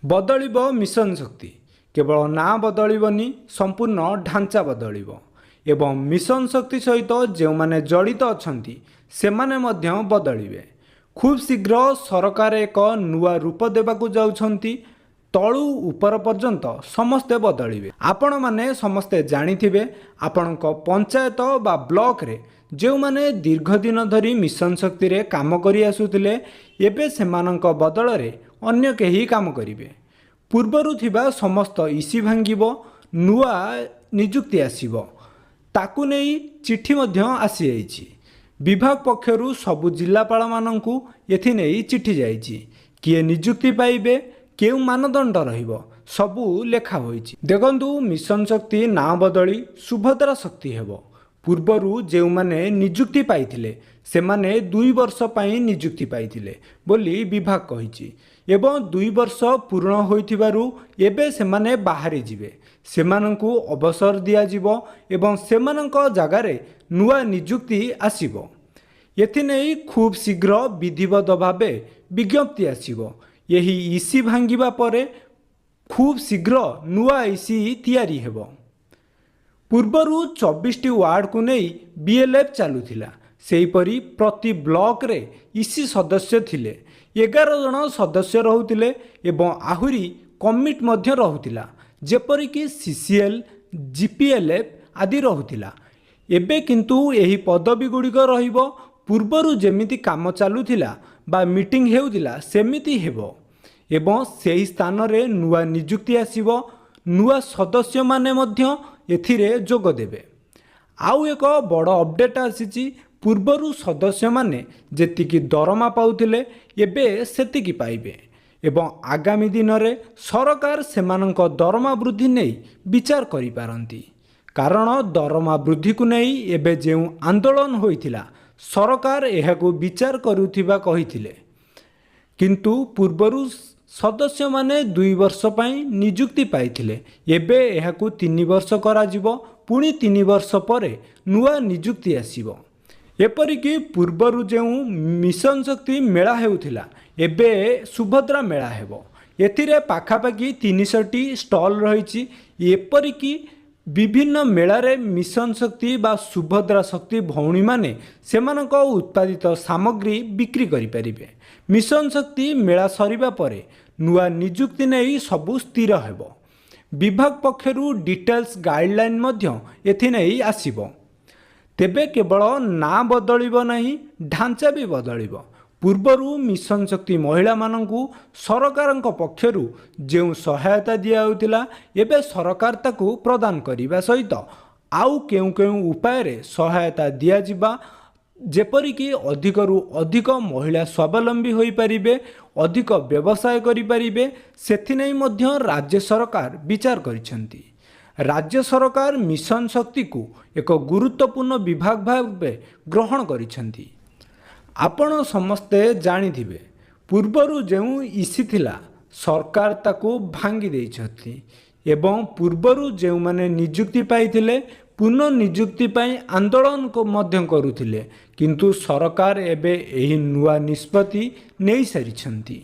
ବଦଳିବ ମିଶନ ଶକ୍ତି। କେବଳ ନାଁ ବଦଳିବନି, ସମ୍ପୂର୍ଣ୍ଣ ଢାଞ୍ଚା ବଦଳିବ ଏବଂ ମିଶନ ଶକ୍ତି ସହିତ ଯେଉଁମାନେ ଜଡ଼ିତ ଅଛନ୍ତି, ସେମାନେ ମଧ୍ୟ ବଦଳିବେ। ଖୁବ୍ ଶୀଘ୍ର ସରକାର ଏକ ନୂଆ ରୂପ ଦେବାକୁ ଯାଉଛନ୍ତି। ତଳୁ ଉପର ପର୍ଯ୍ୟନ୍ତ ସମସ୍ତେ ବଦଳିବେ। ଆପଣମାନେ ସମସ୍ତେ ଜାଣିଥିବେ, ଆପଣଙ୍କ ପଞ୍ଚାୟତ ବା ବ୍ଲକରେ ଯେଉଁମାନେ ଦୀର୍ଘ ଦିନ ଧରି ମିଶନ ଶକ୍ତିରେ କାମ କରି ଆସୁଥିଲେ, ଏବେ ସେମାନଙ୍କ ବଦଳରେ ଅନ୍ୟ କେହି କାମ କରିବେ। ପୂର୍ବରୁ ଥିବା ସମସ୍ତ ଇସି ଭାଙ୍ଗିବ, ନୂଆ ନିଯୁକ୍ତି ଆସିବ। ତାକୁ ନେଇ ଚିଠି ମଧ୍ୟ ଆସିଯାଇଛି। ବିଭାଗ ପକ୍ଷରୁ ସବୁ ଜିଲ୍ଲାପାଳମାନଙ୍କୁ ଏଥିନେଇ ଚିଠି ଯାଇଛି। କିଏ ନିଯୁକ୍ତି ପାଇବେ, କେଉଁ ମାନଦଣ୍ଡ ରହିବ, ସବୁ ଲେଖା ହୋଇଛି। ଦେଖନ୍ତୁ, ମିଶନ ଶକ୍ତି ନାଁ ବଦଳି ସୁଭଦ୍ରା ଶକ୍ତି ହେବ। ପୂର୍ବରୁ ଯେଉଁମାନେ ନିଯୁକ୍ତି ପାଇଥିଲେ, ସେମାନେ 2 ବର୍ଷ ପାଇଁ ନିଯୁକ୍ତି ପାଇଥିଲେ ବୋଲି ବିଭାଗ କହିଛି ଏବଂ 2 ବର୍ଷ ପୂରଣ ହୋଇଥିବାରୁ ଏବେ ସେମାନେ ବାହାରି ଯିବେ। ସେମାନଙ୍କୁ ଅବସର ଦିଆଯିବ ଏବଂ ସେମାନଙ୍କ ଜାଗାରେ ନୂଆ ନିଯୁକ୍ତି ଆସିବ। ଏଥିନେଇ ଖୁବ୍ ଶୀଘ୍ର ବିଧିବଦ୍ଧ ଭାବେ ବିଜ୍ଞପ୍ତି ଆସିବ। ଏହି ଇସି ଭାଙ୍ଗିବା ପରେ ଖୁବ୍ ଶୀଘ୍ର ନୂଆ ଇସି ତିଆରି ହେବ। ପୂର୍ବରୁ 24ଟି ୱାର୍ଡକୁ ନେଇ ବିଏଲ୍ଏଫ୍ ଚାଲୁଥିଲା। ସେହିପରି ପ୍ରତି ବ୍ଲକରେ ଇସି ସଦସ୍ୟ ଥିଲେ। 11 ଜଣ ସଦସ୍ୟ ରହୁଥିଲେ ଏବଂ ଆହୁରି କମିଟି ମଧ୍ୟ ରହୁଥିଲା, ଯେପରିକି ସିସିଏଲ୍, ଜିପିଏଲ୍ଏଫ୍ ଆଦି ରହୁଥିଲା। ଏବେ କିନ୍ତୁ ଏହି ପଦବୀ ଗୁଡ଼ିକ ରହିବ। ପୂର୍ବରୁ ଯେମିତି କାମ ଚାଲୁଥିଲା ବା ମିଟିଂ ହେଉଥିଲା, ସେମିତି ହେବ ଏବଂ ସେହି ସ୍ଥାନରେ ନୂଆ ନିଯୁକ୍ତି ଆସିବ। ନୂଆ ସଦସ୍ୟମାନେ ମଧ୍ୟ ଏଥିରେ ଯୋଗ ଦେବେ। ଆଉ ଏକ ବଡ଼ ଅପଡ଼େଟ୍ ଆସିଛି। ପୂର୍ବରୁ ସଦସ୍ୟମାନେ ଯେତିକି ଦରମା ପାଉଥିଲେ, ଏବେ ସେତିକି ପାଇବେ ଏବଂ ଆଗାମୀ ଦିନରେ ସରକାର ସେମାନଙ୍କ ଦରମା ବୃଦ୍ଧି ନେଇ ବିଚାର କରିପାରନ୍ତି। କାରଣ ଦରମା ବୃଦ୍ଧିକୁ ନେଇ ଏବେ ଯେଉଁ ଆନ୍ଦୋଳନ ହୋଇଥିଲା, ସରକାର ଏହାକୁ ବିଚାର କରୁଥିବା କହିଥିଲେ। କିନ୍ତୁ ପୂର୍ବରୁ ସଦସ୍ୟମାନେ 2 ବର୍ଷ ପାଇଁ ନିଯୁକ୍ତି ପାଇଥିଲେ। ଏବେ ଏହାକୁ 3 ବର୍ଷ କରାଯିବ। ପୁଣି 3 ବର୍ଷ ପରେ ନୂଆ ନିଯୁକ୍ତି ଆସିବ। ଏପରିକି ପୂର୍ବରୁ ଯେଉଁ ମିଶନ ଶକ୍ତି ମେଳା ହେଉଥିଲା, ଏବେ ସୁଭଦ୍ରା ମେଳା ହେବ। ଏଥିରେ ପାଖାପାଖି 300ଟି ଷ୍ଟଲ୍ ରହିଛି। ଏପରିକି ବିଭିନ୍ନ ମେଳାରେ ମିଶନ ଶକ୍ତି ବା ସୁଭଦ୍ରା ଶକ୍ତି ଭଉଣୀମାନେ ସେମାନଙ୍କ ଉତ୍ପାଦିତ ସାମଗ୍ରୀ ବିକ୍ରି କରିପାରିବେ। ମିଶନ ଶକ୍ତି ମେଳା ସରିବା ପରେ ନୂଆ ନିଯୁକ୍ତି ନେଇ ସବୁ ସ୍ଥିର ହେବ। ବିଭାଗ ପକ୍ଷରୁ ଡିଟେଲ୍ସ ଗାଇଡ଼ଲାଇନ୍ ମଧ୍ୟ ଏଥିନେଇ ଆସିବ। ତେବେ କେବଳ ନାଁ ବଦଳିବ ନାହିଁ, ଢାଞ୍ଚା ବି ବଦଳିବ। ପୂର୍ବରୁ ମିଶନ ଶକ୍ତି ମହିଳାମାନଙ୍କୁ ସରକାରଙ୍କ ପକ୍ଷରୁ ଯେଉଁ ସହାୟତା ଦିଆଯାଉଥିଲା, ଏବେ ସରକାର ତାକୁ ପ୍ରଦାନ କରିବା ସହିତ ଆଉ କେଉଁ କେଉଁ ଉପାୟରେ ସହାୟତା ଦିଆଯିବା, ଯେପରିକି ଅଧିକରୁ ଅଧିକ ମହିଳା ସ୍ୱାବଲମ୍ବୀ ହୋଇପାରିବେ, ଅଧିକ ବ୍ୟବସାୟ କରିପାରିବେ, ସେଥିନେଇ ମଧ୍ୟ ରାଜ୍ୟ ସରକାର ବିଚାର କରିଛନ୍ତି। ରାଜ୍ୟ ସରକାର ମିଶନ ଶକ୍ତିକୁ ଏକ ଗୁରୁତ୍ୱପୂର୍ଣ୍ଣ ବିଭାଗ ଭାବେ ଗ୍ରହଣ କରିଛନ୍ତି। ଆପଣ ସମସ୍ତେ ଜାଣିଥିବେ, ପୂର୍ବରୁ ଯେଉଁ ଇସି ଥିଲା, ସରକାର ତାକୁ ଭାଙ୍ଗି ଦେଇଛନ୍ତି ଏବଂ ପୂର୍ବରୁ ଯେଉଁମାନେ ନିଯୁକ୍ତି ପାଇଥିଲେ, ପୁନଃ ନିଯୁକ୍ତି ପାଇଁ ଆନ୍ଦୋଳନ ମଧ୍ୟ କରୁଥିଲେ। କିନ୍ତୁ ସରକାର ଏବେ ଏହି ନୂଆ ନିଷ୍ପତ୍ତି ନେଇସାରିଛନ୍ତି।